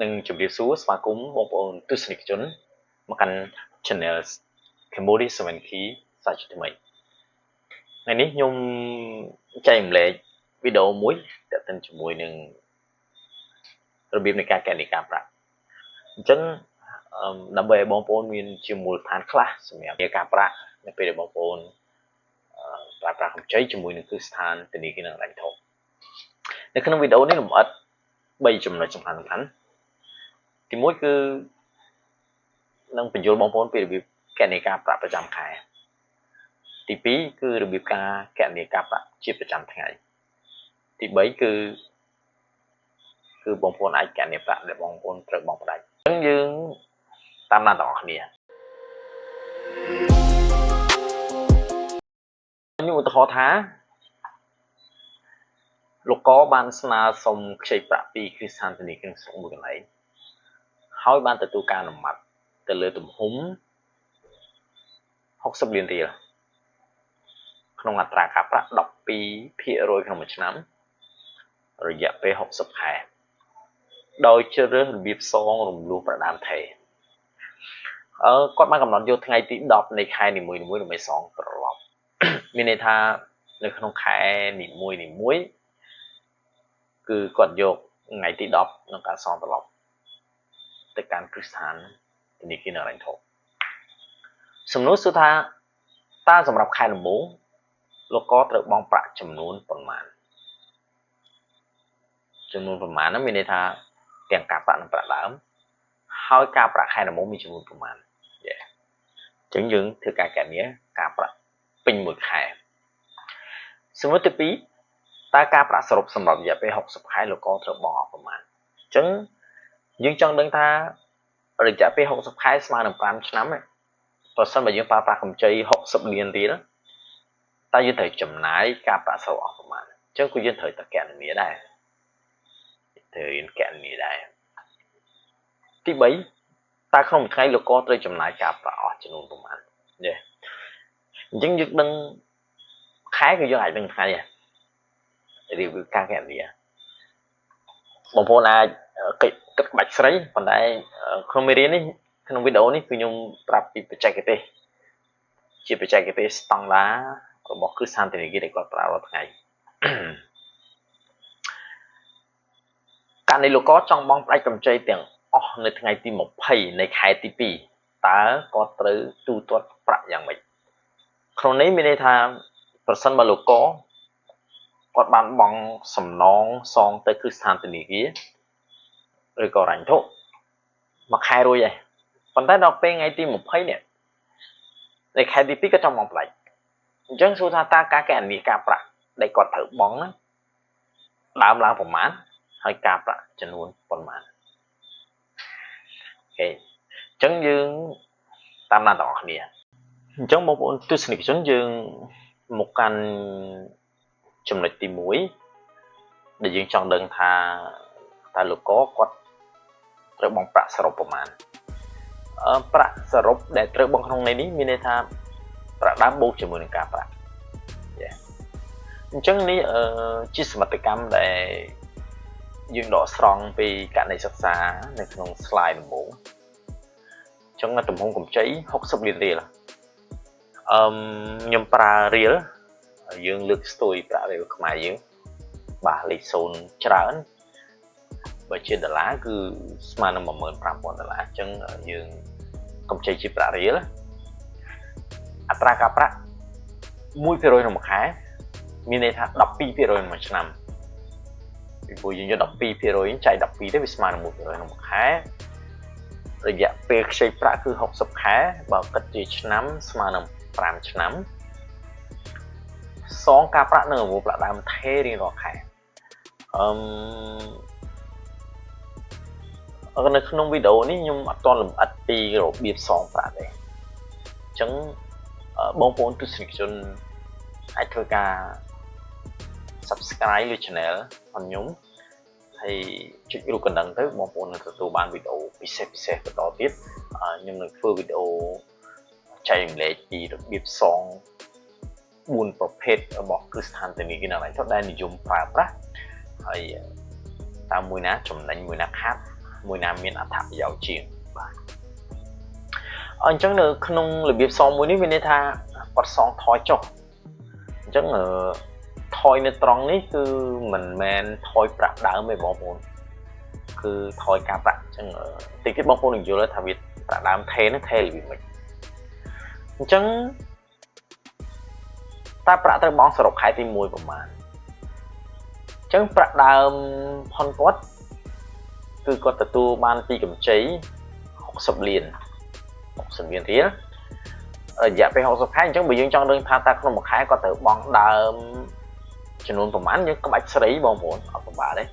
និងជម្រាបសួរស្វាគមន៍បងប្អូនទស្សនិកជនមកកាន់ Channel Cambodia 7 Key សាជាថ្មីថ្ងៃនេះខ្ញុំចែករំលែកវីដេអូមួយទាក់ទិនជាមួយនឹងរបៀបនៃការកណនការប្រាក់អញ្ចឹងដើម្បីឲ្យបងប្អូនមានជាមូលដ្ឋានខ្លះសម្រាប់ការប្រាក់នៅពេលដែលបងប្អូនប្រើប្រាស់កម្ចីជាមួយនឹងគ្រឹះស្ថានធនាគារនិងហិរញ្ញវត្ថុនៅក្នុងវីដេអូនេះលម្អិត3ចំណុចសំខាន់សំខាន់ទី1គឺនឹងបញ្យល់បងប្អូនពីរបៀបកណនការប្រាក់ប្រចាំខែទី2គឺរបៀបការកណនការប្រាក់ជាប្រចាំថ្ងៃទី3គឺគឺបងប្អូនអាចកណនប្រាក់ដែលបងប្អូនត្រូវបង់ផ្ដាច់អញ្ចឹងយើងតាមដានទាំងអស់គ្នាខ្ញុំឧទាហរណ៍ថាលោកកបានស្នើសុំខ្ចីប្រាក់ពីគ្រឹះស្ថានធនាគារស្រុកមួយកន្លែងហើយបានទទួលការអនុម័តទៅលើទំហំ60លានរៀលក្នុងអត្រាការប្រាក់12%ក្នុងមួយឆ្នាំរយៈពេល60ខែដោយជ្រើសរើសរបៀបសងរំលោះប្រដាមថេគាត់បានកំណត់យកថ្ងៃទី10នៃខែនីមួយៗដើម្បីសងត្រឡប់មានន័យថានៅក្នុងខែនីមួយនីមួយគឺគាត់យកថ្ងៃទី10ក្នុងការសងត្រឡប់ទៅកាន់គ្រឹះស្ថានធនាគារនរ៉េនធសំណួរសួរថាតើសម្រាប់ខែដំបូងលោកកត្រូវបង់ប្រាក់ចំនួនប៉ុន្មានចំនួនប៉ុន្មានហ្នឹងមានន័យថាទាំងការប្រាក់និងប្រាក់ដើមហើយការប្រាក់ខែដំបូងមានចំនួនប៉ុន្មានយេអញ្ចឹងយើងធ្វើការកណនាការប្រាក់ពេញមួយខែសំណួរទី2តើការប្រាក់សរុបសម្រាប់រយៈពេល60ខែលោកកត្រូវបង់អស់ប៉ុន្មានអញ្ចឹងយើងចង់ដឹងថារយៈពេល60ខែស្មើនឹង5ឆ្នាំប្រសិនបើយើងប្រើប្រាស់កម្ចី60លានរៀលតើយើងត្រូវចំណាយការប្រាក់សរុបអស់ប៉ុន្មានអញ្ចឹងគឺយើងត្រូវតែកណនាដែរត្រូវរៀនកណនាដែរទី3តើក្នុងមួយថ្ងៃលោកកត្រូវចំណាយការប្រាក់អស់ចំនួនប៉ុន្មានយេអញ្ចឹងយើងដឹងខែគឺយើងអាចដឹងថ្ងៃដែររៀបការកណនាបងប្អូនអាចគិតគិតក្បាច់ស្រីប៉ុន្តែក្នុងមេរៀននេះក្នុងវីដេអូនេះគឺខ្ញុំប្រាប់ពីបច្ចេកទេសជាបច្ចេកទេសស្តង់ដារបស់គ្រឹះស្ថានធនាគារដែលគាត់ប្រើរាល់ថ្ងៃករណីលោកកចង់បង់ផ្ដាច់កម្ចីទាំងអស់នៅថ្ងៃទី20នៃខែទី2តើគាត់ត្រូវទូទាត់ប្រាក់យ៉ាងម៉េចក្នុងនេះមានន័យថាប្រសិនបើលោកកគាត់បានបង់សំណងសងទៅគ្រឹះស្ថានធនាគារឬក៏រញ្ញធុមួយខែរួចហើយប៉ុន្តែដល់ពេលថ្ងៃទី20នេះនៃខែទី2ក៏ចង់បង់ផ្ដាច់អញ្ចឹងសួរថាតើការកណនាការប្រាក់ដែលគាត់ត្រូវបង់ហ្នឹងដើមឡើងប្រមាណហើយការប្រាក់ចំនួនប៉ុន្មានអូខេអញ្ចឹងយើងតាមដានទាំងអស់គ្នាអញ្ចឹងបងប្អូនទស្សនិកជនយើងមកកាន់ចំណុចទី1ដែលយើងចង់ដឹងថាតើលោកកគាត់ត្រូវបង់ប្រាក់សរុបប្រមាណប្រាក់សរុបដែលត្រូវបង់ក្នុងន័យនេះមានន័យថាប្រាក់ដើមបូកជាមួយនឹងការប្រាក់អញ្ចឹងនេះជាសមិទ្ធកម្មដែលយើងដកស្រង់ពីករណីសិក្សានៅក្នុង slide ដំបូងអញ្ចឹងទំហំកម្ចី60លានរៀលខ្ញុំប្រើរៀលយើងលើកស្ទួយប្រាក់រៀលខ្មែរយើងបាទលេខ0ច្រើនបើជាដុល្លារគឺស្មើនឹង15000ដុល្លារអញ្ចឹងយើងកម្ចីជាប្រាក់រៀលអត្រាការប្រាក់1%ក្នុងមួយខែមានន័យថា12%ក្នុងមួយឆ្នាំពីព្រោះយើងយក12%ចែក12ទៅវាស្មើនឹង1%ក្នុងមួយខែរយៈពេលខ្ចីប្រាក់គឺ60ខែបើគិតជាឆ្នាំស្មើនឹង5ឆ្នាំសងការប្រាក់នៅរង្វង់ប្រាក់ដើមថេរៀងរាល់ខែនៅក្នុងវីដេអូនេះខ្ញុំអត់ទាន់លម្អិតពីរបៀបសងប្រាក់ទេអញ្ចឹងបងប្អូនទស្សនិកជនអាចធ្វើការ Subscribe លើ Channel របស់ខ្ញុំហើយចុចរូបកណ្ដឹងទៅបងប្អូននឹងទទួលបានវីដេអូពិសេសពិសេសបន្តទៀតខ្ញុំនឹងធ្វើវីដេអូចែករំលែកពីរបៀបសង4ប្រភេទរបស់គ្រឹះស្ថានធនាគារនៅឡើយដែលនិយមប្រើប្រាស់ហើយតាមមួយណាចំណេញមួយណាខាត មួយណាមានអត្ថប្រយោជន៍ជាងបាទអញ្ចឹងនៅក្នុងរបៀបសងមួយនេះមានន័យថាគាត់សងថយចុះអញ្ចឹងថយនៅត្រង់នេះគឺមិនមែនថយប្រាក់ដើមទេបងប្អូនគឺថយការប្រាក់អញ្ចឹងតិចទៀតបងប្អូននឹងយល់ថាវាប្រាក់ដើមថេហ្នឹងថេរបៀបម៉េចអញ្ចឹងតើប្រាក់ត្រូវបង់សរុបខែទី1ប្រមាណអញ្ចឹងប្រាក់ដើមផុនគាត់គឺគាត់ទទួលបានពីកម្ចី60លាន60លានរៀលរយៈពេល60ខែអញ្ចឹងបើយើងចង់ដឹងថាតើក្នុងមួយខែគាត់ត្រូវបង់ដើមចំនួនប្រមាណយើងក្បាច់ស្រីបងប្អូនអត់ពិបាកទេ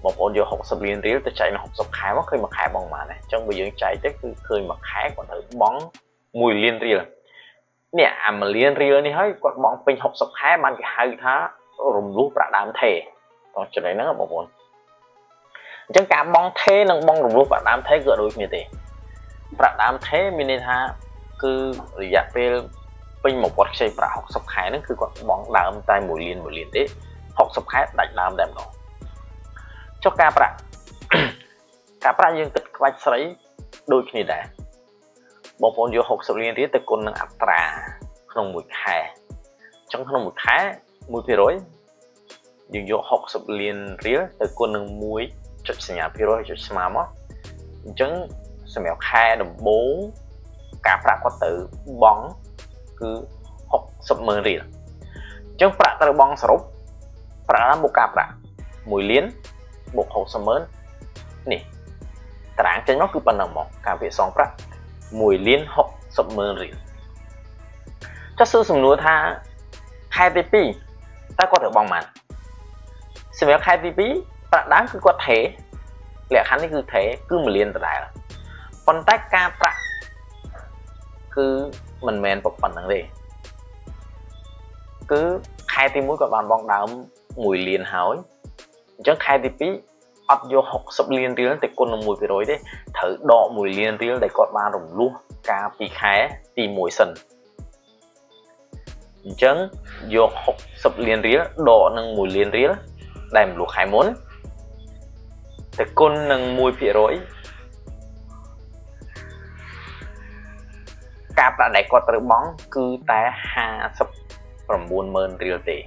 បងប្អូនយក60លានរៀលទៅចែកនៅ60ខែមកឃើញមួយខែបង់ប្រមាណដែរអញ្ចឹងបើយើងចែកទៅគឺឃើញមួយខែគាត់ត្រូវបង់1លានរៀលនេះអា1លានរៀលនេះហើយគាត់បង់ពេញ60ខែបានគេហៅថារំលោះប្រាក់ដើមថេតោះចំណុចហ្នឹងបងប្អូនអញ្ចឹងការបង់ថេនិងបង់រំលោះប្រាក់ដើមថេគឺអត់ដូចគ្នាទេប្រាក់ដើមថេមានន័យថាគឺរយៈពេលពេញមួយវត្តខ្ចីប្រាក់60ខែហ្នឹងគឺគាត់បង់ដើមតែ1លាន1លានទេ60ខែដាច់ដើមតែម្ដងចុះការប្រាក់ការប្រាក់យើងគិតក្បាច់ស្រីដូចគ្នាដែរបងប្អូនយក60លានរៀលទៅគុណនឹងអត្រាក្នុងមួយខែអញ្ចឹងក្នុងមួយខែ1%យើងយក60លានរៀលទៅគុណនឹង1ចុចសញ្ញាភាគរយចុចស្មើមកអញ្ចឹងសម្រាប់ខែដំបូងការប្រាក់គាត់ទៅបង់គឺ60ម៉ឺនរៀលអញ្ចឹងប្រាក់ត្រូវបង់សរុបប្រាក់ដើមបូកការប្រាក់1លានបូក60ម៉ឺននេះតារាងចេញមកគឺប៉ុណ្ណឹងហ្មងការវាសងប្រាក់1លាន60ម៉ឺនរៀលចុះសួរសំណួរថាខែទី2តើគាត់ត្រូវបង់ប៉ុន្មានសម្រាប់ខែទី2ប្រាក់ដើមគឺគាត់ថេលក្ខខណ្ឌនេះគឺថេគឺ1លានដដែលប៉ុន្តែការប្រាក់គឺមិនមែនប៉ុណ្្នឹងទេគឺខែទី1គាត់បានបង់ដើម1លានហើយអញ្ចឹងខែទី2អត់យក60លានរៀលទៅគុណនឹង1%ទេត្រូវដក1លានរៀលដែលគាត់បានរំលោះកាលពីខែទី1សិនអញ្ចឹងយក60លានរៀលដកនឹង1លានរៀលដែលរំលោះខែមុនទៅគុណនឹង1%ការប្រាក់ដែលគាត់ត្រូវបង់គឺតែ59ម៉ឺនរៀលទេអ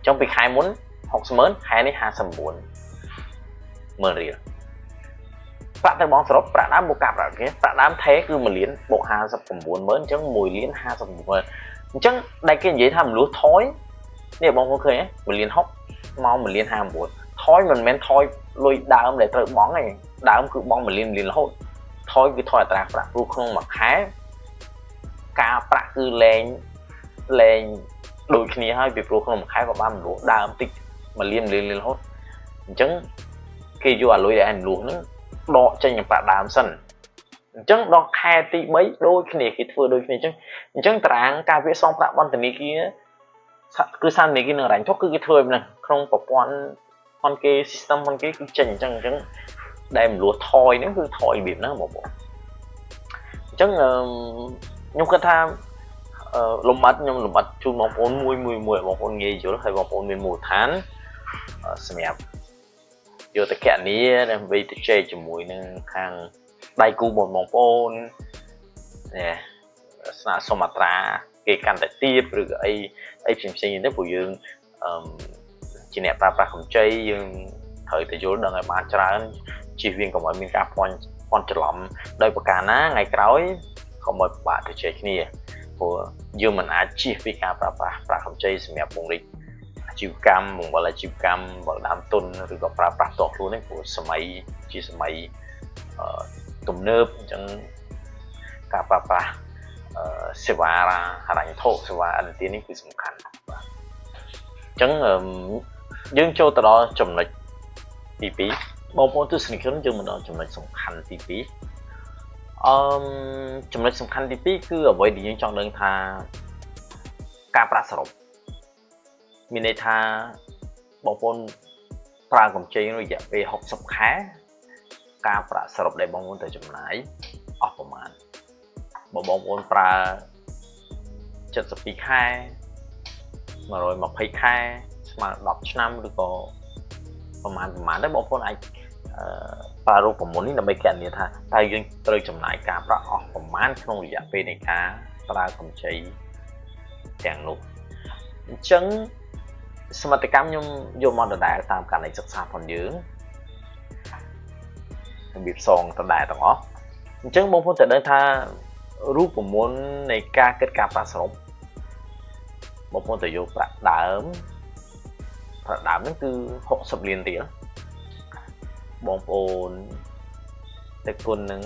ញ្ចឹងពីខែមុន60ម៉ឺនខែនេះ59ម៉ឺនរៀលប្រាក់ត្រូវបង់សរុបប្រាក់ដើមបូកការប្រាក់គេប្រាក់ដើមថេគឺ1លានបូក59ម៉ឺនអញ្ចឹង1លាន59ម៉ឺនអញ្ចឹងដែលគេនិយាយថាមលុះថយនេះបងប្អូនឃើញទេ1លាន6មក1លាន59ថយមិនមែនថយលុយដើមដែលត្រូវបង់ទេដើមគឺបង់1លាន1លានរហូតថយគឺថយអត្រាប្រាក់ព្រោះក្នុងមួយខែការប្រាក់គឺលែងដូចគ្នាហើយពីព្រោះក្នុងមួយខែក៏បានមលុះដើមតិច1លាន1លានរហូតអញ្ចឹងគេយកអាលុយដែលឯងមលុះហ្នឹងដកចេញពីប្រាក់ដើមសិនអញ្ចឹងដល់ខែទី3ដូចគ្នាគេធ្វើដូចគ្នាអញ្ចឹងតារាងការវាសងប្រាក់បន្ធនាគារគឺសាធនាគារនឹងរ៉ាញ់ធុកគឺគេធ្វើហ្នឹងក្នុងប្រព័ន្ធផនគេ system ផនគេគឺចេញអញ្ចឹងដែលមលុះថយហ្នឹងគឺថយរបៀបហ្នឹងបងប្អូនអញ្ចឹងខ្ញុំគិតថាលំអិតខ្ញុំលំអិតជូនបងប្អូនមួយមួយមួយបងប្អូនងាយយល់ហើយបងប្អូនមានមូលដ្ឋានសម្រាប់យកទៅកណនីដើម្បីទៅជែកជាមួយនឹងខាងដៃគូបងប្អូននេះស្នើសុំអត្រាគេកាន់តែទាបឬក៏អីអីផ្សេងផ្សេងទៅព្រោះយើងអឺជាអ្នកប្រើប្រាស់កម្ចីយើងត្រូវតែយល់ដឹងឲ្យបានច្រើនជៀសវាងកុំឲ្យមានការភ័ន្តច្រឡំដោយប្រការណាថ្ងៃក្រោយកុំឲ្យពិបាកទៅជែកគ្នាព្រោះយើងមិនអាចជៀសពីការប្រើប្រាស់ប្រាក់កម្ចីសម្រាប់ពង្រីកអាជីវកម្មបង្វិលអាជីវកម្មបង្វិលដើមទុនឬក៏ប្រើប្រាស់ផ្ទាល់ខ្លួននេះព្រោះសម័យជាសម័យទំនើបអញ្ចឹងការប្រើប្រាស់សេវាហិរញ្ញវត្ថុសេវាអន្តទាននេះគឺសំខាន់បាទអញ្ចឹងយើងចូលទៅដល់ចំណុចទី2បងប្អូនទស្សនិកជនយើងមកដល់ចំណុចសំខាន់ទី2ចំណុចសំខាន់ទី2គឺអ្វីដែលយើងចង់ដឹងថាការប្រាក់សរុបមានន័យថាបងប្អូនប្រើកម្ចីរយៈពេល60ខែការប្រាក់សរុបដែលបងប្អូនត្រូវចំណាយអស់ប្រមាណបើបងប្អូនប្រើ72ខែ120ខែស្មើ10ឆ្នាំឬក៏ប្រមាណដែរបងប្អូនអាច ប្រើរូបមន្តនេះដើម្បីគណនាថាតើយើងត្រូវចំណាយការប្រាក់អស់ប្រមាណក្នុងរយៈពេលនៃការប្រើកម្ចីទាំងនោះអញ្ចឹងសមិទ្ធកម្មខ្ញុំយកមកដដែលតាមករណីសិក្សាផងយើងរបៀបសងដដែលទាំងអស់អញ្ចឹងបងប្អូនត្រូវដឹងថារូបមន្តនៃការគិតការប្រាក់សរុបបងប្អូនត្រូវយកប្រាក់ដើមហ្នឹងគឺ60លានរៀលបងប្អូនទៅគុណនឹង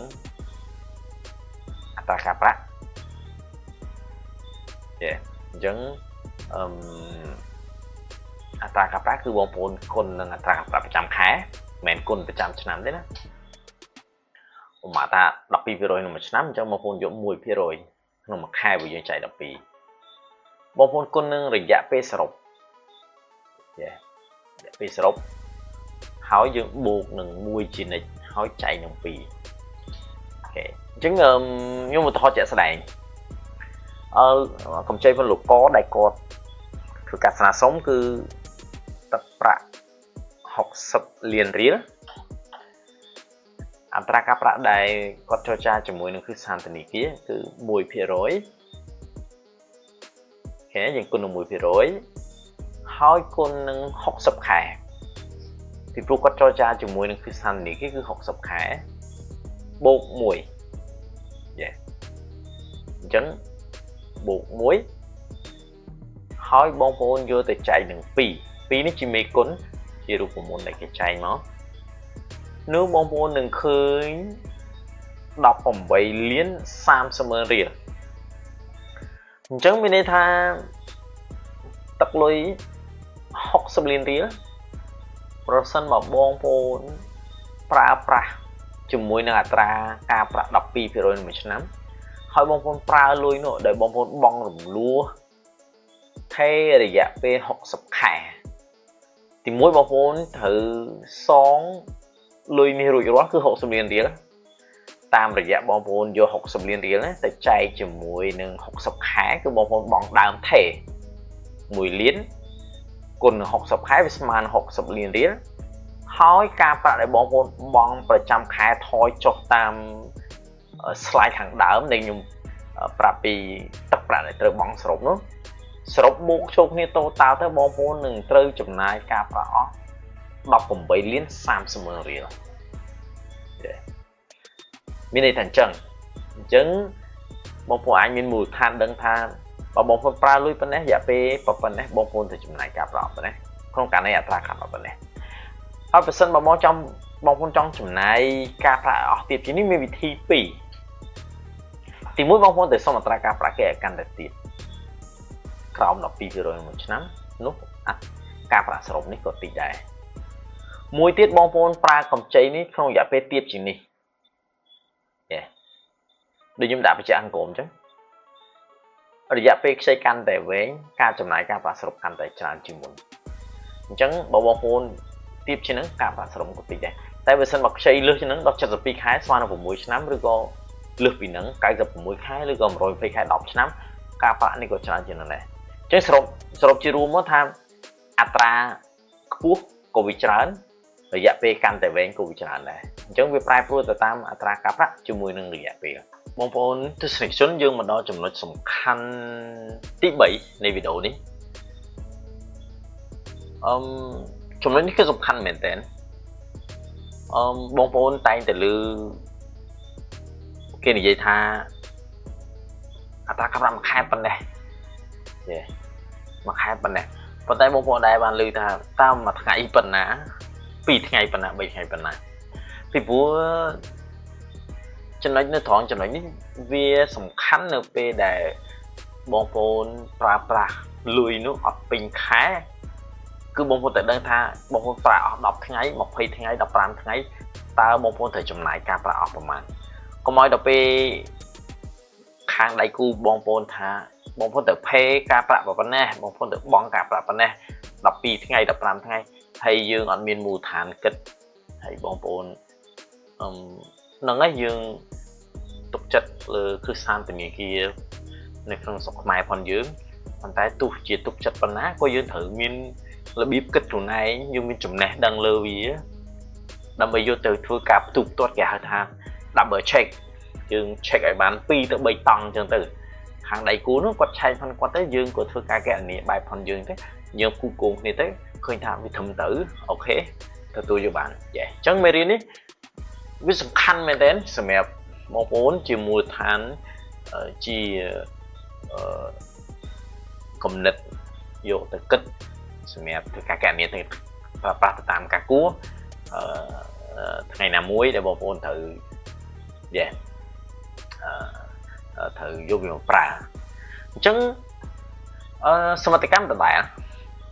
អត្រាការប្រាក់ចេះអញ្ចឹងអឺអត្រាការប្រាក់គឺបងប្អូនគុណនឹងអត្រាការប្រាក់ប្រចាំខែមិនមែនគុណប្រចាំឆ្នាំទេណាឧបមាថា12%ក្នុងមួយឆ្នាំអញ្ចឹងបងប្អូនយក1%ក្នុងមួយខែព្រោះយើងចែក12បងប្អូនគុណនឹងរយៈពេលសរុបចេះរយៈពេលសរុបហើយយើងបូកនឹង1ជានិច្ចហើយចែកនឹង2អូខេអញ្ចឹងខ្ញុំឧទាហរណ៍ជាក់ស្ដែងកម្ចីផងលោកកដែលគាត់ធ្វើការស្នើសុំគឺទឹកប្រាក់60លានរៀលអត្រាការប្រាក់ដែលគាត់ចរចាជាមួយនឹងគឺស្ថានធនាគារគឺ1%អូខេយើងគុណនឹង1%ហើយគុណនឹង60ខែពីព្រោះគាត់ចរចាជាមួយនឹងគឺស្ថានធនាគារគឺ60ខែបូក1យេអញ្ចឹងបូក1ហើយបងប្អូនយកទៅចែកនឹង2 2នេះជាមេគុណជារូបមន្តដែលគេចែកមកនោះបងប្អូននឹងឃើញ18លាន30ម៉ឺនរៀលអញ្ចឹងមានន័យថាទឹកលុយ60លានរៀលប្រសិនបើបងប្អូនប្រើប្រាស់ជាមួយនឹងអត្រាការប្រាក់12%ក្នុងមួយឆ្នាំហើយបងប្អូនប្រើលុយនោះដែលបងប្អូនបង់រំលោះថេរយៈពេល60ខែទីមួយបងប្អូនត្រូវសងលុយនេះរួចរាល់គឺ60លានរៀលតាមរយៈបងប្អូនយក60លានរៀលទៅចែកជាមួយនឹង60ខែគឺបងប្អូនបង់ដើមថេ1លានគុណនឹង60ខែវាស្មើនឹង60លានរៀលហើយការប្រាក់ដែលបងប្អូនបង់ប្រចាំខែថយចុះតាម slide ខាងដើមដែលខ្ញុំប្រាប់ពីទឹកប្រាក់ដែលត្រូវបង់សរុបនោះសរុបបូកចូលគ្នាតូតាល់ទៅបងប្អូននឹងត្រូវចំណាយការប្រាក់អស់18លាន30ម៉ឺនរៀលមានន័យថាអញ្ចឹងបងប្អូនអាចមានមូលដ្ឋានដឹងថាបើបងប្អូនប្រើលុយប៉ុណ្ណេះរយៈពេលប៉ុណ្ណេះបងប្អូនត្រូវចំណាយការប្រាក់ប៉ុណ្ណេះក្នុងករណីអត្រាការប្រាក់ប៉ុណ្ណេះហើយបើសិនបើបងប្អូនចង់ចំណាយការប្រាក់អស់ទៀតជាងនេះមានវិធី2ទី1បងប្អូនត្រូវសុំអត្រាការប្រាក់គេឲ្យកាន់តែទាបក្រោម12%មួយឆ្នាំនោះការប្រាក់សរុបនេះក៏តិចដែរមួយទៀតបងប្អូនប្រើកម្ចីនេះក្នុងរយៈពេលទាបជាងនេះដូចខ្ញុំដាក់បញ្ជាក់អង្គមអញ្ចឹងរយៈពេលខ្ចីកាន់តែវែងការចំណាយការប្រាក់សរុបកាន់តែច្រើនជាងមុនអញ្ចឹងបើបងប្អូនទាបជាងហ្នឹងការប្រាក់សរុបក៏តិចដែរតែបើសិនមកខ្ចីលើសជាងហ្នឹងដល់72ខែស្មើនឹង6ឆ្នាំឬក៏លើសពីហ្នឹង96ខែឬក៏120ខែ10ឆ្នាំការប្រាក់នេះក៏ច្រើនជាងហ្នឹងដែរអញ្ចឹងសរុបជារួមមកថាអត្រាខ្ពស់ក៏វាច្រើនរយៈពេលកាន់តែវែងក៏វាច្រើនដែរអញ្ចឹងវាប្រែប្រួលទៅតាមអត្រាការប្រាក់ជាមួយនឹងរយៈពេលបងប្អូនទស្សនិកជនយើងមកដល់ចំណុចសំខាន់ទី3នៃវីដេអូនេះចំណុចនេះគឺសំខាន់មែនតើបងប្អូនតែងតែឮគេនិយាយថាអត្រាការប្រាក់មួយខែប៉ុណ្ណេះយេមួយខែប៉ុណ្ណេះប៉ុន្តែបងប្អូនដែរបានឮថាតាមមួយថ្ងៃប៉ុណ្ណា2ថ្ងៃប៉ុណ្ណា3ថ្ងៃប៉ុណ្ណាពីព្រោះចំណុចនៅត្រង់ចំណុចនេះវាសំខាន់នៅពេលដែលបងប្អូនប្រើប្រាស់លុយនោះអត់ពេញខែគឺបងប្អូនត្រូវដឹងថាបងប្អូនប្រើអស់10ថ្ងៃ20ថ្ងៃ15ថ្ងៃតើបងប្អូនត្រូវចំណាយការប្រាក់អស់ប្រមាណកុំឲ្យដល់ពេលខាងដៃគូបងប្អូនថាបងប្អូនត្រូវផេការប្រាក់ប៉ុណ្ណេះបងប្អូនត្រូវបង់ការប្រាក់ប៉ុណ្ណេះ12ថ្ងៃ15ថ្ងៃហើយយើងអត់មានមូលដ្ឋានគិតហើយបងប្អូនហ្នឹងហើយយើងទុកចិត្តលើគ្រឹះស្ថានធនាគារនៅក្នុងស្រុកខ្មែរផងយើងប៉ុន្តែទោះជាទុកចិត្តប៉ុណ្ណាក៏យើងត្រូវមានរបៀបគិតខ្លួនឯងយើងមានចំណេះដឹងលើវា ដើម្បីយកទៅធ្វើការផ្ទុះផ្ទាត់គេហៅថា double check យើង check ឲ្យបាន2ទៅ3តង់អញ្ចឹងទៅខាងដៃគូនោះគាត់ឆែកផងគាត់ទៅយើងក៏ធ្វើការកណនាបែបផងយើងទៅយើងគូគងគ្នាទៅឃើញថាវាត្រឹមត្រូវ OK ទទួលយកបានយេអញ្ចឹងមេរៀននេះវាសំខាន់មែនទែនសម្រាប់បងប្អូនជាមូលដ្ឋានជាអឺគំនិតយកទៅគិតសម្រាប់ធ្វើការកណនាទៅប្រើប្រាស់ទៅតាមការគួរអឺថ្ងៃណាមួយដែលបងប្អូនត្រូវយេអឺត្រូវយកវាមកប្រើអញ្ចឹងអឺសមិទ្ធកម្មដដែល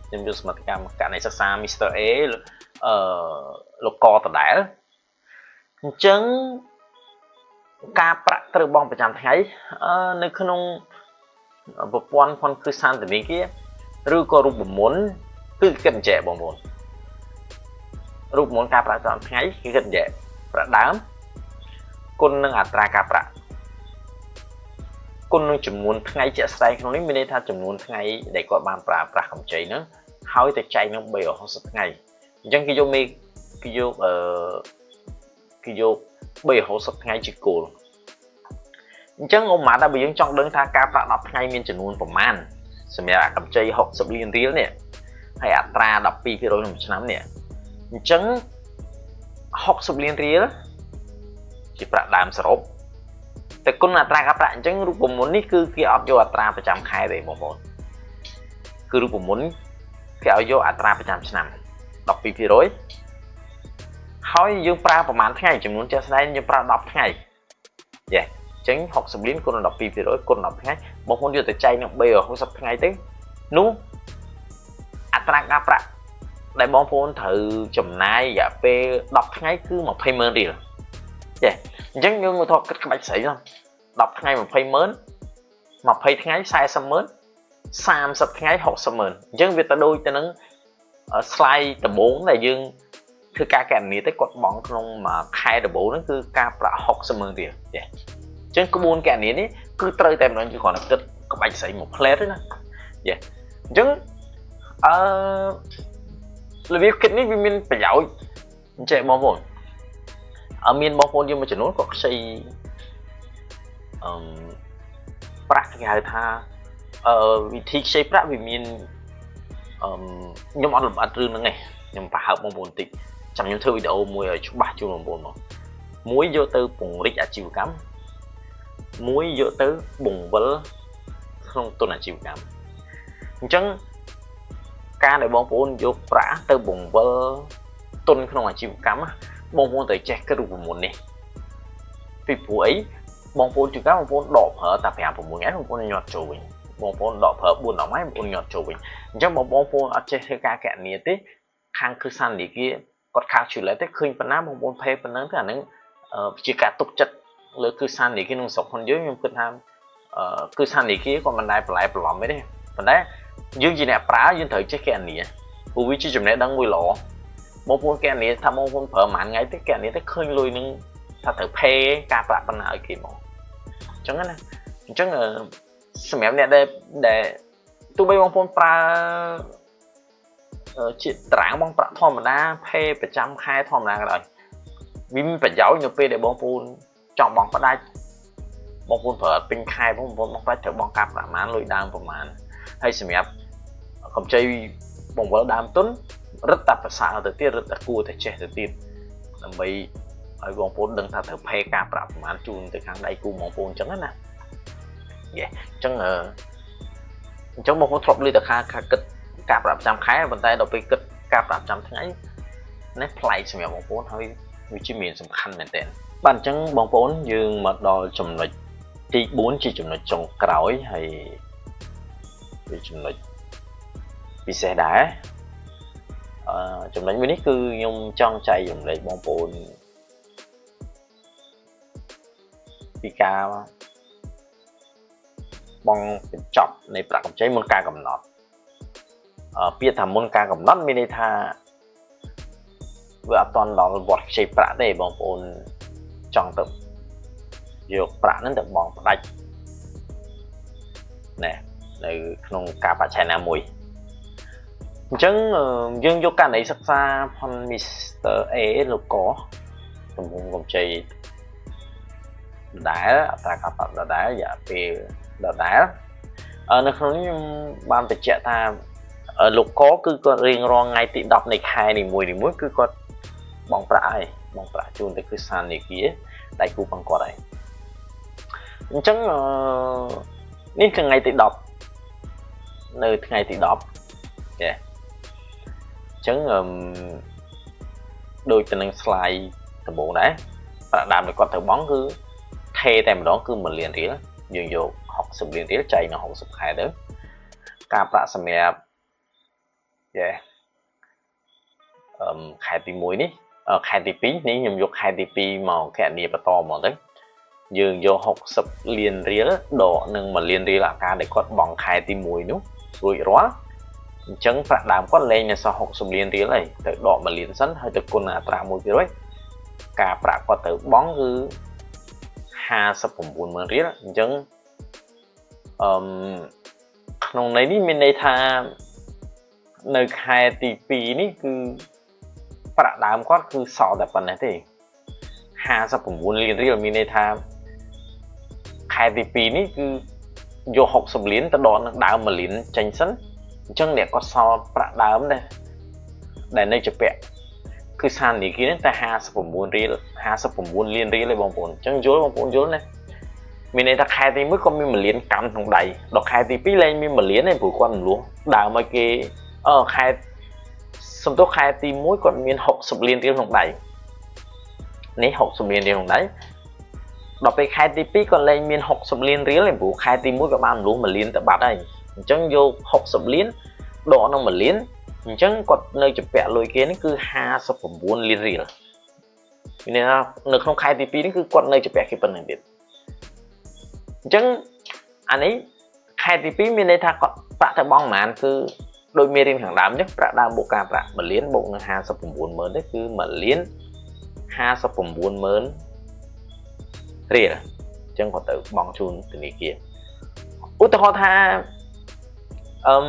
ខ្ញុំយកសមិទ្ធកម្មករណីសិក្សា Mr. A អឺលោកកដដែលអញ្ចឹងការប្រាក់ត្រូវបង់ប្រចាំថ្ងៃនៅក្នុងប្រព័ន្ធផនគ្រឹះស្ថានធនាគារឬក៏រូបមន្តគឺគិតអញ្ចេះបងប្អូនរូបមន្តការប្រាក់ប្រចាំថ្ងៃគឺគិតអញ្ចេះប្រាក់ដើមគុណនឹងអត្រាការប្រាក់គុណនឹងចំនួនថ្ងៃជាក់ស្ដែងក្នុងនេះមានន័យថាចំនួនថ្ងៃដែលគាត់បានប្រើប្រាស់កម្ចីហ្នឹងហើយទៅចែកនឹង360ថ្ងៃអញ្ចឹងគេយកមេគេយកអឺគេយក360ថ្ងៃជាគោលអញ្ចឹងឧបមាថាបើយើងចង់ដឹងថាការប្រាក់10ថ្ងៃមានចំនួនប្រមាណសម្រាប់អាកម្ចី60លានរៀលនេះហើយអត្រា12%ក្នុងមួយឆ្នាំនេះអញ្ចឹង60លានរៀលជាប្រាក់ដើមសរុបតែគុណអត្រាការប្រាក់អញ្ចឹងរូបមន្តនេះគឺគេអត់យកអត្រាប្រចាំខែទេបងប្អូនគឺរូបមន្តគេឲ្យយកអត្រាប្រចាំឆ្នាំ12%ហើយយើងប្រើប្រហែលថ្ងៃចំនួនជាក់ស្ដែងយើងប្រើ10ថ្ងៃយេអញ្ចឹង60លានគុណ12%គុណ10ថ្ងៃបងប្អូនយកទៅចែកនឹង360ថ្ងៃទៅនោះអត្រាការប្រាក់ដែលបងប្អូនត្រូវចំណាយរយៈពេល10ថ្ងៃគឺ200,000រៀលចេះអញ្ចឹងយើងមកថតគិតក្បាច់ស្រីហ្នឹង10ថ្ងៃ200,000 20ថ្ងៃ400,000 30ថ្ងៃ600,000អញ្ចឹងវាទៅដូចទៅនឹង slide ដំបូងដែលយើងធ្វើការកណនាទៅគាត់បង់ក្នុងមួយខែដំបូងហ្នឹងគឺការប្រាក់600,000រៀលចេះអញ្ចឹងក្បួនកណនានេះគឺត្រូវតែម្ដងគឺគ្រាន់តែគិតក្បាច់ស្រីមួយផ្លែតទេណាយេអញ្ចឹងអឺរបៀបគិតនេះវាមានប្រយោជន៍អញ្ចឹងបងប្អូនអើមានបងប្អូនយើងមួយចំនួនក៏ខ្ចីអឺប្រាក់គេហៅថាអឺវិធីខ្ចីប្រាក់វាមានអឺខ្ញុំអត់លម្អិតរឿងហ្នឹងទេខ្ញុំប្រហើបបងប្អូនបន្តិចចាំខ្ញុំធ្វើវីដេអូមួយឲ្យច្បាស់ជូនបងប្អូនមកមួយយកទៅពង្រីកអាជីវកម្មមួយយកទៅបង្វិលក្នុងទុនអាជីវកម្មអញ្ចឹងការដែលបងប្អូនយកប្រាក់ទៅបង្វិលទុនក្នុងអាជីវកម្មបងប្អូនត្រូវចេះគិតរូបមន្តនេះពីព្រោះអីបងប្អូនជួនកាលបងប្អូនដកប្រើតែ5 6ថ្ងៃបងប្អូនញាត់ចូលវិញបងប្អូនដកប្រើ4 10ថ្ងៃបងប្អូនញាត់ចូលវិញអញ្ចឹងបងប្អូនអត់ចេះធ្វើការកណនាទេខាងគ្រឹះស្ថានធនាគារគាត់ calculate ទេឃើញប៉ុណ្ណាបងប្អូន pay ប៉ុណ្ណឹងទៅអាហ្នឹងជាការទុកចិត្តលើគ្រឹះស្ថានធនាគារក្នុងស្រុកខ្លួនយើងខ្ញុំគិតថាគ្រឹះស្ថានធនាគារគាត់មិនដែលបន្លែបន្លំទេប៉ុន្តែយើងជាអ្នកប្រើយើងត្រូវចេះកណនាព្រោះវាជាចំណេះដឹងមួយល្អបងប្អូនកណនាថាបងប្អូនប្រើប្រហែលថ្ងៃទេកណនាទៅឃើញលុយនឹងថាត្រូវ pay ការប្រាក់ប៉ុណ្ណាឲ្យគេមកអញ្ចឹងណាអញ្ចឹងសម្រាប់អ្នកដែលដែលទោះបីបងប្អូនប្រើជាតារាងបងប្រាក់ធម្មតា pay ប្រចាំខែធម្មតាក៏ដោយវាមានប្រយោជន៍នៅពេលដែលបងប្អូនចង់បងផ្ដាច់បងប្អូនប្រើពេញខែបងប្អូនបងផ្ដាច់ត្រូវបងកាប់ប្រមាណលុយដើមប្រមាណហើយសម្រាប់កម្ចីបង្វិលដើមទុនរឹតតែប្រសើរទៅទៀតរឹតតែគួរតែចេះទៅទៀតដើម្បីឲ្យបងប្អូនដឹងថាត្រូវ pay ការប្រាក់ប្រមាណជូនទៅខាងដៃគូបងប្អូនអញ្ចឹងណាយេអញ្ចឹងអញ្ចឹងបងប្អូនធ្លាប់ឮតែខាគិតការប្រាក់ប្រចាំខែប៉ុន្តែដល់ពេលគិតការប្រាក់ប្រចាំថ្ងៃនេះប្លែកសម្រាប់បងប្អូនហើយវាជាមានសំខាន់មែនទែនបាទអញ្ចឹងបងប្អូនយើងមកដល់ចំណុចទី4ជាចំណុចចុងក្រោយហើយវាចំណុចពិសេសដែរអឺចំណុចមួយនេះគឺខ្ញុំចង់ចែករំលែកបងប្អូនពីការបងបញ្ចប់នៃប្រាក់កម្ចីមុនការកំណត់ពាក្យថាមុនការកំណត់មានន័យថាវាអត់តន់ដល់វត្តខ្ចីប្រាក់ទេបងប្អូនចង់ទៅយកប្រាក់ហ្នឹងទៅបងផ្ដាច់ណែនៅក្នុងការបច្ឆេទណាមួយ អញ្ចឹងយើងយកករណីសិក្សាផង Mr. A លោកកទំហំកម្ចីដដែលអត្រាការប្រាក់ដដែលរយៈពេលដដែលនៅក្នុងនេះខ្ញុំបានបញ្ជាក់ថាលោកកគឺគាត់រៀងរាល់ថ្ងៃទី10នៃខែនីមួយៗគឺគាត់បង់ប្រាក់ហើយបង់ប្រាក់ជូនទៅគឺសានាគារដៃគូផងគាត់ហើយអញ្ចឹងនេះគឺថ្ងៃទី10នៅថ្ងៃទី10ចាអញ្ចឹងអឺដូចទៅនឹង slide ដំបូងដែរប្រាក់ដើមដែលគាត់ត្រូវបង់គឺថេតែម្ដងគឺ1លានរៀលយើងយក60លានរៀលចែកនឹង60ខែទៅការប្រាក់សម្រាប់យេអឺខែទី1នេះខែទី2នេះខ្ញុំយកខែទី2មកគណនាបន្តហ្មងទៅយើងយក60លានរៀលដកនឹង1លានរៀលអាការដែលគាត់បង់ខែទី1នោះរួចរាល់អញ្ចឹងប្រាក់ដើមគាត់លែងនៅសល់60លានរៀលហើយទៅដក1លានសិនហើយទៅគុណអត្រា1%ការប្រាក់គាត់ត្រូវបង់គឺ59ម៉ឺនរៀលអញ្ចឹងអឺក្នុងន័យនេះមានន័យថានៅខែទី2នេះគឺប្រាក់ដើមគាត់គឺសល់តែប៉ុណ្ណេះទេ59លានរៀលមានន័យថាខែទី2នេះគឺយក60លានទៅដកនឹងដើម1លានចេញសិនអញ្ចឹងអ្នកគាត់សល់ប្រាក់ដើមដែរដែលនៅជាពាក់គឺសាននីគារនេះតែ59រៀល59លានរៀលឯងបងប្អូនអញ្ចឹងយល់បងប្អូនយល់ណាមានន័យថាខែទី1គាត់មាន1លានកម្មក្នុងដៃដល់ខែទី2លែងមាន1លានទេព្រោះគាត់រំលោះដើមឲ្យគេអឺខែសំទោសខែទី1គាត់មាន60លានរៀលក្នុងដៃនេះ60លានរៀលក្នុងដៃដល់ពេលខែទី2គាត់លែងមាន60លានរៀលទេព្រោះខែទី1ក៏បានរំលោះ1លានទៅបាត់ហើយអញ្ចឹងយក60លានដកនឹង1លានអញ្ចឹងគាត់នៅជំពាក់លុយគេនេះគឺ59លានរៀលមានន័យថានៅក្នុងខែទី2នេះគឺគាត់នៅជំពាក់គេប៉ុណ្្នឹងទៀតអញ្ចឹងអានេះខែទី2មានន័យថាគាត់ប្រាក់ទៅបង់ប្រហែលគឺដូចមេរៀនខាងដើមអញ្ចឹងប្រាក់ដើមបូកការប្រាក់1លានបូកនឹង59ម៉ឺនទេគឺ1លាន59ម៉ឺនរៀលអញ្ចឹងគាត់ទៅបង់ជូនធនាគារឧទាហរណ៍ថាអឹម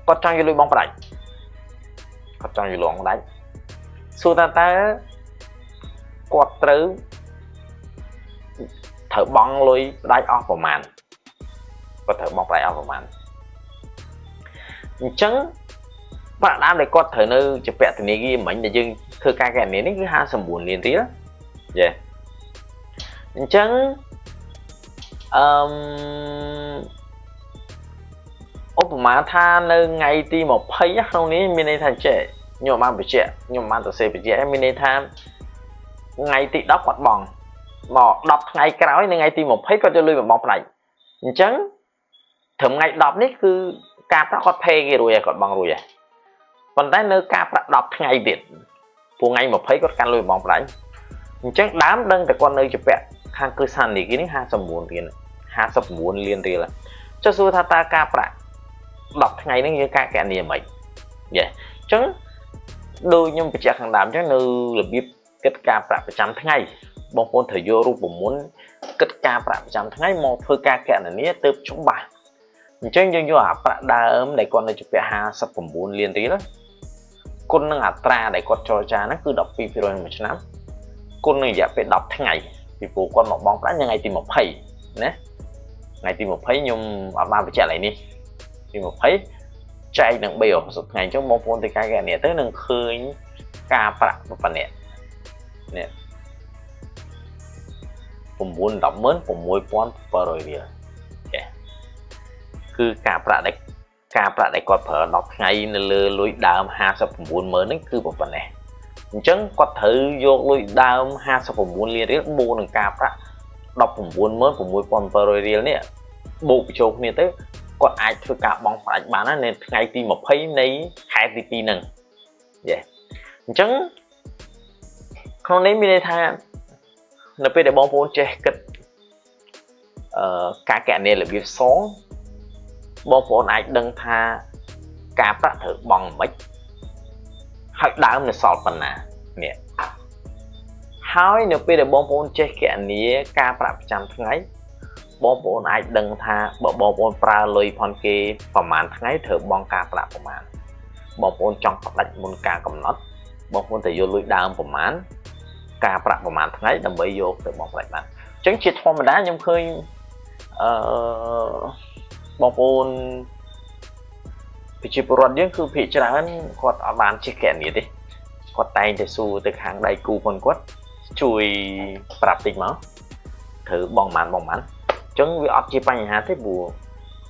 គាត់ចង់យកលុយបងផ្ដាច់គាត់ចង់យកលុយបងផ្ដាច់សួរថាតើគាត់ត្រូវត្រូវបង់លុយផ្ដាច់អស់ប្រមាណគាត់ត្រូវបង់ផ្ដាច់អស់ប្រមាណអញ្ចឹងប្រាក់ដើមដែលគាត់ត្រូវនៅជាពាក់ធនាគារមិញដែលយើងធ្វើការកណនានេះគឺ59លានរៀលយេអញ្ចឹងអឺឧបមាថានៅថ្ងៃទី20ក្នុងនេះមានន័យថាចេះខ្ញុំបានបញ្ជាក់ខ្ញុំបានសរសេរបញ្ជាក់មានន័យថាថ្ងៃទី10គាត់បង់មក10ថ្ងៃក្រោយនៅថ្ងៃទី20គាត់យកលុយមកបង់ផ្ដាច់អញ្ចឹងត្រឹមថ្ងៃ10នេះគឺការប្រាក់គាត់ pay គេរួចហើយគាត់បង់រួចហើយប៉ុន្តែនៅការប្រាក់10ថ្ងៃទៀតព្រោះថ្ងៃ20គាត់កាន់លុយបង់ផ្ដាច់អញ្ចឹងដើមដឹងតែគាត់នៅជាពាក់ខាងគ្រឹះស្ថាននេះគេនេះ59រៀល59លានរៀលចុះសួរថាតើការប្រាក់10ថ្ងៃហ្នឹងយើងការកណនាមិនយេអញ្ចឹងដូចខ្ញុំបញ្ជាក់ខាងដើមអញ្ចឹងនៅរបៀបគិតការប្រាក់ប្រចាំថ្ងៃបងប្អូនត្រូវយករូបមន្តគិតការប្រាក់ប្រចាំថ្ងៃមកធ្វើការកណនាទើបច្បាស់អញ្ចឹងយើងយកអាប្រាក់ដើមដែលគាត់នៅជំពាក់59លានរៀលគុណនឹងអត្រាដែលគាត់ចរចាហ្នឹងគឺ12%មួយឆ្នាំគុណនឹងរយៈពេល10ថ្ងៃពីព្រោះគាត់មកបង់ប្រាក់នៅថ្ងៃទី20ណាថ្ងៃទី20ខ្ញុំអត់បានបញ្ជាក់ឡើយនេះទី20ចែកនឹង360ថ្ងៃអញ្ចឹងបងប្អូនទៅការកណនាទៅនឹងឃើញការប្រាក់ប៉ុណ្ណេះនេះ9 16700រៀលចាគឺការប្រាក់ដែលគាត់ប្រើ10ថ្ងៃនៅលើលុយដើម59ម៉ឺនហ្នឹងគឺប៉ុណ្ណេះអញ្ចឹងគាត់ត្រូវយកលុយដើម59លានរៀលបូកនឹងការប្រាក់196,700រៀលនេះបូកបញ្ចូលគ្នាទៅគាត់អាចធ្វើការបង់ផ្ដាច់បានណានៅថ្ងៃទី20នៃខែទី2ហ្នឹងយេអញ្ចឹងក្នុងនេះមានន័យថានៅពេលដែលបងប្អូនចេះគិតអឺការកណនារបៀបសងបងប្អូនអាចដឹងថាការប្រាក់ត្រូវបង់មិនហើយដើមនៅសល់ប៉ុណ្ណានេះហើយនៅពេលដែលបងប្អូនចេះកណនាការប្រាក់ប្រចាំថ្ងៃ បងប្អូនអាចដឹងថាបើបងប្អូនប្រើលុយផងគេប្រហែលថ្ងៃត្រូវបង់ការប្រាក់ប្រហែលបងប្អូនចង់ផ្ដាច់មុនការកំណត់បងប្អូនតែយកលុយដើមប្រហែលការប្រាក់ប្រហែលថ្ងៃដើម្បីយកទៅបង់ផ្ដាច់បានអញ្ចឹងជាធម្មតាខ្ញុំឃើញអឺបងប្អូនប្រជាពលរដ្ឋយើងគឺភាគច្រើនគាត់អត់បានចេះគណនាទេគាត់តែងតែសួរទៅខាងដៃគូផងគាត់ជួយប្រាប់តិចមកត្រូវបងប៉ុន្មានបងប៉ុន្មានអញ្ចឹងវាអត់ជាបញ្ហាទេព្រោះ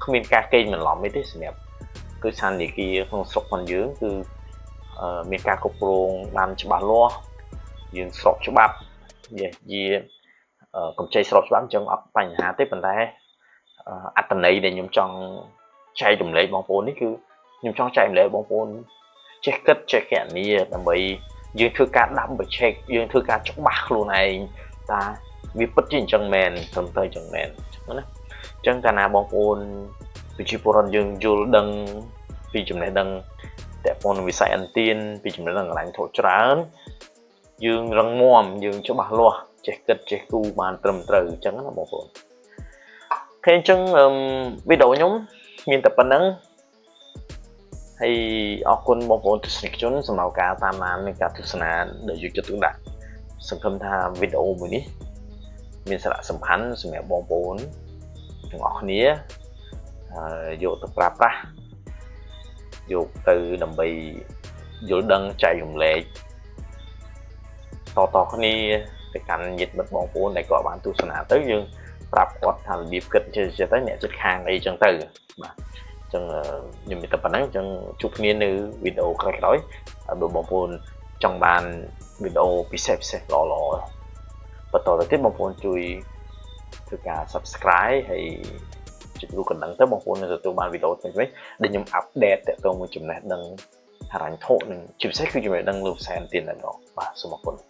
គ្មានការកេងបន្លំអីទេសម្រាប់គឺសន្តិគារក្នុងស្រុកផងយើងគឺមានការគ្រប់គ្រងបានច្បាស់លាស់យើងស្របច្បាប់ជាកម្ចីស្របច្បាប់អញ្ចឹងអត់បញ្ហាទេប៉ុន្តែអត្តន័យដែលខ្ញុំចង់ចែករំលែកបងប្អូននេះគឺខ្ញុំចង់ចែករំលែកបងប្អូនចេះគិតចេះគណនាដើម្បីយើងធ្វើការដាំបច្ចេកយើងធ្វើការច្បាស់ខ្លួនឯងតាវាពិតជាអញ្ចឹងមែនត្រឹមត្រូវអញ្ចឹងមែនណាអញ្ចឹងកាលណាបងប្អូនប្រជាពលរដ្ឋយើងយល់ដឹងពីចំណេះដឹងតកពន្ធវិស័យអន្ទានពីចំណេះដឹងកន្លែងធោច្រើនយើងរឹងមាំយើងច្បាស់លាស់ចេះគិតចេះគូបានត្រឹមត្រូវអញ្ចឹងណាបងប្អូន OK អញ្ចឹងវីដេអូខ្ញុំមានតែប៉ុណ្្នឹងហើយអរគុណបងប្អូនទស្សនិកជនសម្រាប់ការតាមដាននិងការទស្សនាដែលយកចិត្តទុកដាក់សង្ឃឹមថាវីដេអូមួយនេះមានសារៈសំខាន់សម្រាប់បងប្អូនទាំងអស់គ្នាយកទៅប្រើប្រាស់យកទៅដើម្បីយល់ដឹងចែករំលែកតតគ្នាទៅកាន់ញាតិមិត្តបងប្អូនដែលគាត់បានទស្សនាទៅយើងប្រាប់គាត់ថារបៀបគិតចេះចេះទៅអ្នកចិត្តខាងអីចឹងទៅបាទអញ្ចឹងខ្ញុំមានតែប៉ុណ្្នឹងអញ្ចឹងជួបគ្នានៅវីដេអូក្រោយៗហើយបើបងប្អូនចង់បានវីដេអូពិសេសពិសេសល្អល្អបន្តទៅទៀតបងប្អូនជួយធ្វើការ Subscribe ហើយចុចរូបកណ្ដឹងទៅបងប្អូននឹងទទួលបានវីដេអូថ្មីៗដែលខ្ញុំ update ទាក់ទងមួយចំណេះដឹងហិរញ្ញវត្ថុនិងជាពិសេសគឺចំណេះដឹងលើវិស័យអន្ទានតែម្ដងបាទសូមអរគុណ។